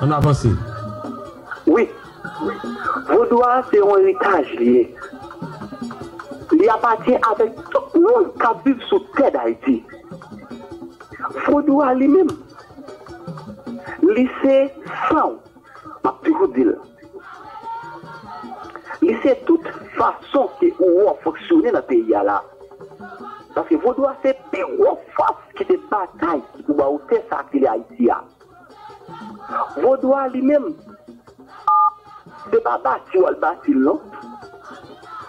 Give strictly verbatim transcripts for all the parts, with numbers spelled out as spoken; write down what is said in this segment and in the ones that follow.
Ann avanse. Wi. Vodou a se yon eritaj li ye. Li apatyen avèk tout moun k ap viv sou tè Dayiti. Vodou a li menm, li se san w, m ap toujou di l. Li se tout fason ke ou wè w fonksyone nan peyi a la. Paske vodou a se pi gwo fòs ki te batay ki pou ba ou tè sa ki rele Ayiti a. Vodou a li menm, se pa bati w al bati l non.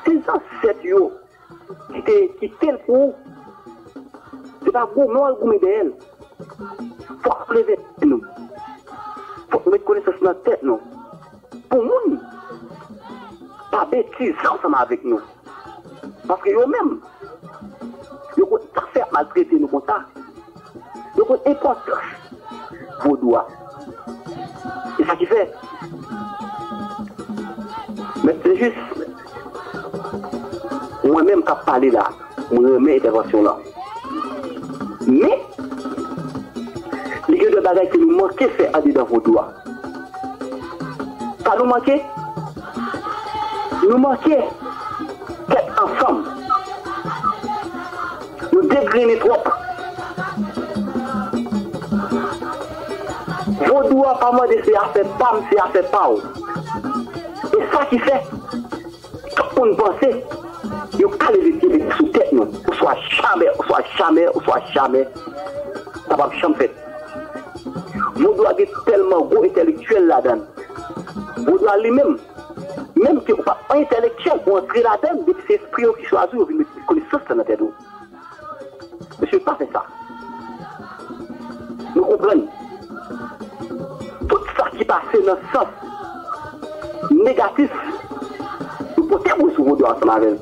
Se zansèt yo ki te kite l pou ou. Se pa goumen w al goumen dèyè l. Fòk nou leve tèt nou. Fòk nou met konesans nan tèt nou. Pou moun pa betize ansanm avèk nou. Paske yo menm, yo konn sa k fè y ap maltrete nou konsa. Yo konn enpòtans vodou a. E sa ki fè, Mèt Sejis, mwen menm k ap pale la, mwen renmen entèvansyon lan. Men, li gen de bagay ke nou manke fè andedan vodou a. Sa nou manke? Nou manke tèt ansanm. Nou degrennen twòp. Vodou a pa mande se afè pa m, se afè pa w. E sa ki fè tout moun panse yo ka leve pye sou tèt nou. Oswa jamè, oswa jamè, oswa jamè. Sa p ap janm fèt. Vodou a gen tèlman gwo entèlektyèl ladan l. Vodou a li menm, menm ke ou pa entèlektyèl, ou antre ladan l, depi se espri yo ki chwazi w, yo vin met konesans lan nan tèt ou. Mesye, pa fè sa. Nou konprann. Tout sa ki pase nan sans negatif, nou pote bri sou vodou ansanm avè l.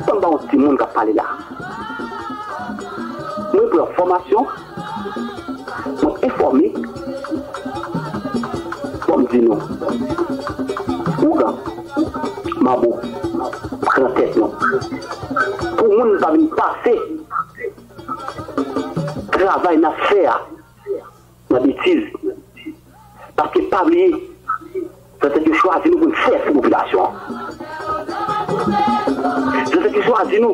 Ban m ba yon timoun k ap pale la. Mwen pran fòmasyon, mwen enfòme, ban m di nou. Ougan, manbo, pran tèt nou. Pou moun pa vin pase travay n ap fè a nan betiz. Paske pa bliye, se sa ki chwazi nou pou n sèvi popilasyon an. Se sa ki chwazi nou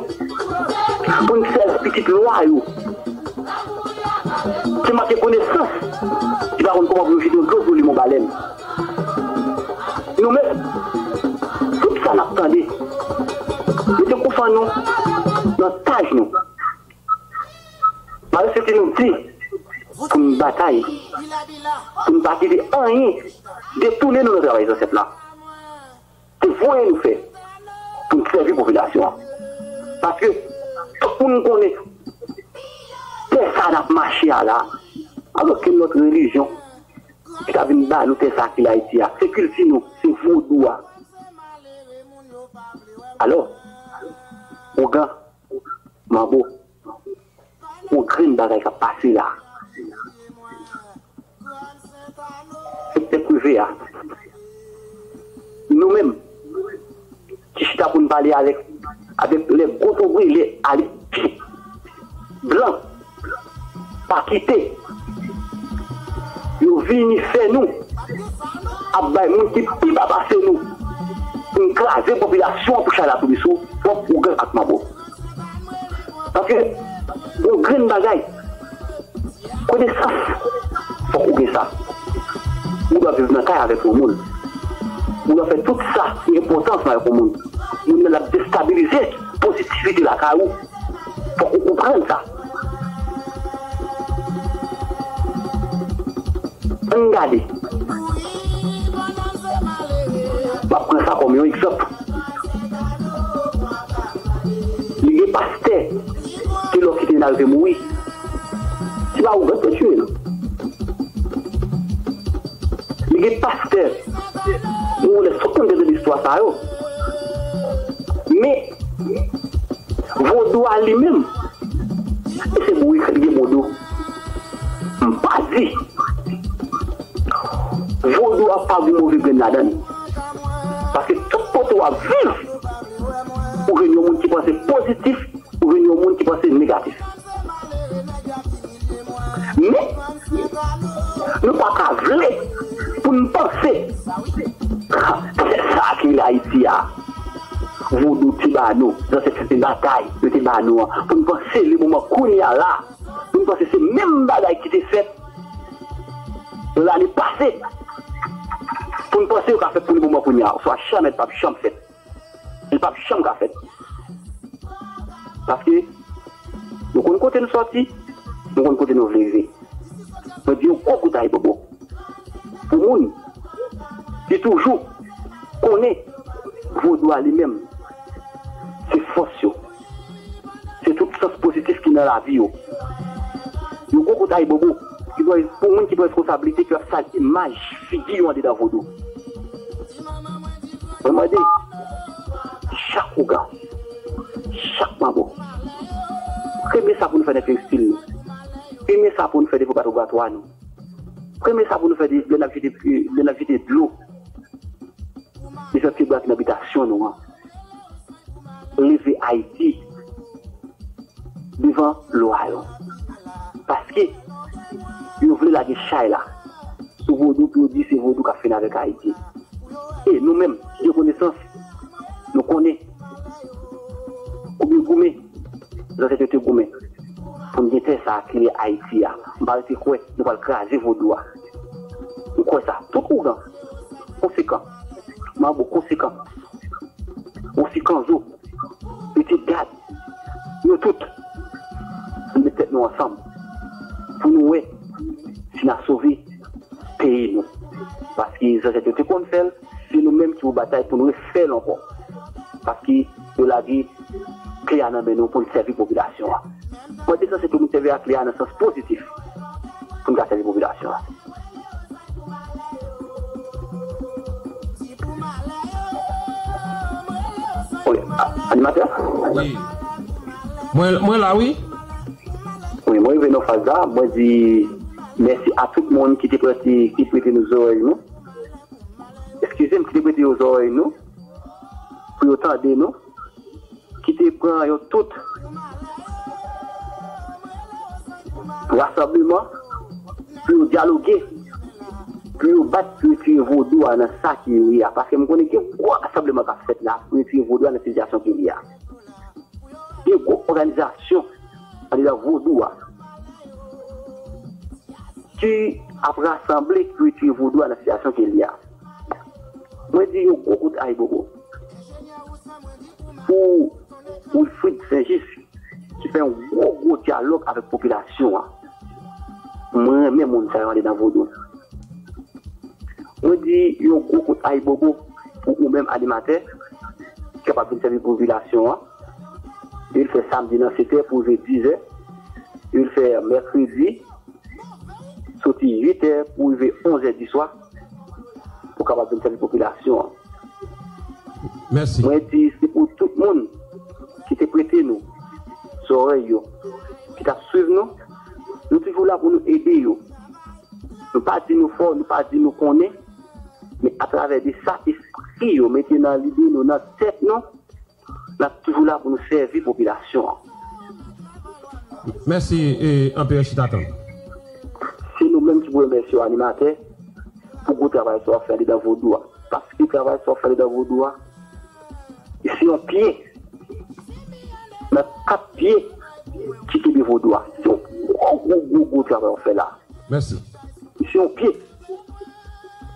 pou n sèvi pitit lwa yo. Ki manke konesans, ki pa konn kòman pou yo jete yon dlo pou li mon balèn. Nou menm, tout sa n ap tande, mete koufann nou nan taj nou. Malgre se ke nou di pou n batay, pou n pa kite anyen detounen nou nan travay zansèt la. Se voye nou fè pou n sèvi popilasyon an. Paske tout moun konnen tè sa n ap mache a la, alòs ke lòt relijyon ki ta vin ba nou tè sa ki Ayiti a, se kilti nou, se vodou a. Alò, ougan, manbo, yon grenn bagay k ap pase la. Sektè prive a, nou menm, ki chita pou n pale avèk, avèk lè gwo tonbri, lè ale blan, pa kite yo vini fè nou ap bay moun ki pi ba pase nou pou n kraze popilasyon an pou chay la tonbe sou pwòp ougan ak manbo. Paske yon grenn bagay, konesans, fòk ou gen sa. Ou dwe viv nan kay avèk yon moun. Ou dwe fè tout sa ki enpòtan ansanm avèk yon moun. Moun nan ap destabilize pozitivite lakay ou. Fòk ou konprann sa. Ann gade. M ap pran sa kòm yon egzanp. Li gen pastè ke lè w kite l arive mouri. Se pa ougan ki te tiye l. Li gen pastè, nou lè sot konn tande istwa sa yo. Men, vodou a li menm, e se bourik li gen vodou. M pa di vodou a pa gen move grenn ladan l. Paske tout kote w ap viv, ou jwenn yon moun ki panse pozitif, ou jwenn yon moun ki panse negatif. Men, nou pa ka vle a, vodou te ba nou, zansèt yo te batay, yo te ba nou an, pou n panse le moman kounye a la, pou n panse se menm bagay ki te fèt nan lane pase, pou n panse yo ka fèt pou le moman kounye a, oswa jamè l p ap janm fèt. Li p ap janm ka fèt. Paske nou konn kote nou sòti, nou konn kote nou vle rive. Mwen di yon gwo kout ayibobo pou moun ki toujou konnen vodou a li menm, se fòs yo, se tout sans pozitif ki nan lavi yo. Yon gwo kout ayibobo ki pran, pou moun ki pran responsablite, ki ap sal imaj, figi yo andedan vodou. Mwen mande chak ougan, chak manbo, premye sa pou nou fè nan peristil nou, premye sa pou nou fè devan batwatwa nou, premye sa pou nou fè de, lè n ap jete, lè n ap jete dlo, devan pyebwa ki nan bitasyon nou an. Leve Ayiti devan lwa yo. Paske yo vle lage chay la sou vodou pou yo di se vodou k ap fini avèk Ayiti. E nou menm, de konesans, nou konnen konbyen goumen zansèt yo te goumen pou n gen tè sa a ki rele Ayiti a. M pa rete kwè nou pral kraze vodou a. M kwè sa. Tout ougan konsekan, manbo konsekan, osi kanzo, pitit gad, nou tout, nou met tèt nou ansanm pou nou wè si n a sove peyi nou. Paske zansèt yo te konn fè l, se nou menm ki pou batay pou nou refè l ankò. Paske yo lage kle a nan men nou pou n sèvi popilasyon an. Mwen te sanse pou nou sèvi ak kle a nan sans pozitif pou n ka sèvi popilasyon an. Wi, a- animatè? Wi. Mwen, mwen la, wi. Wi, mwen rive nan faz la. Mwen di mèsi a tout moun ki te prete, ki prete nou zòrèy nou. Eskize m, ki te prete yo zòrèy nou, pou yo tande nou, ki te pran yo tout rasanbleman, pou yo dyaloge, pou yo bat, pou yo retire vodou a nan sa ki li ye a. Paske m konnen gen gwo rasanbleman k ap fèt la, pou yo retire vodou a nan sitiyasyon ke li ye a. Gen gwo òganizasyon anndan vodou a ki ap rasanble, ki retire vodou a nan sitiyasyon ke li ye a. Mwen di yon gwo kout ayibobo pou Wilfrid Saint-Just, ki fè yon gwo, gwo dyalòg avèk popilasyon an. Mwen renmen moun sa yo anndan vodou. Mwen di yon gwo kout ayibobo pou ou menm animatè, ki kapab vin sèvi popilasyon an. Yo fè samdi nan sèt è pou rive diz è. Yo fè mèkredi soti uit è pou rive onz è di swa, pou kapab vin sèvi popilasyon an. Mèsi. Mwen di se pou tout moun ki te prete nou zòrèy yo, ki t ap swiv nou, nou toujou la pou nou ede yo. Nou pa di nou fò, nou pa di nou konnen, men atravè de sa espri yo mete nan lide nou, nan tèt nou, n ap toujou la pou nou sèvi popilasyon an. Mèsi, e, Anperè Chita Tann. Se nou menm ki pou remèsye w, animatè, pou gwo travay sa w ap fè anndan vodou a. Paske travay sa w ap fè anndan vodou a, se yon pye nan kat pye ki kenbe vodou a. Se yon gwo, gwo, gwo, gwo travay w ap fè la. Mèsi. Se yon pye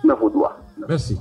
nan vodou a. Mèsi.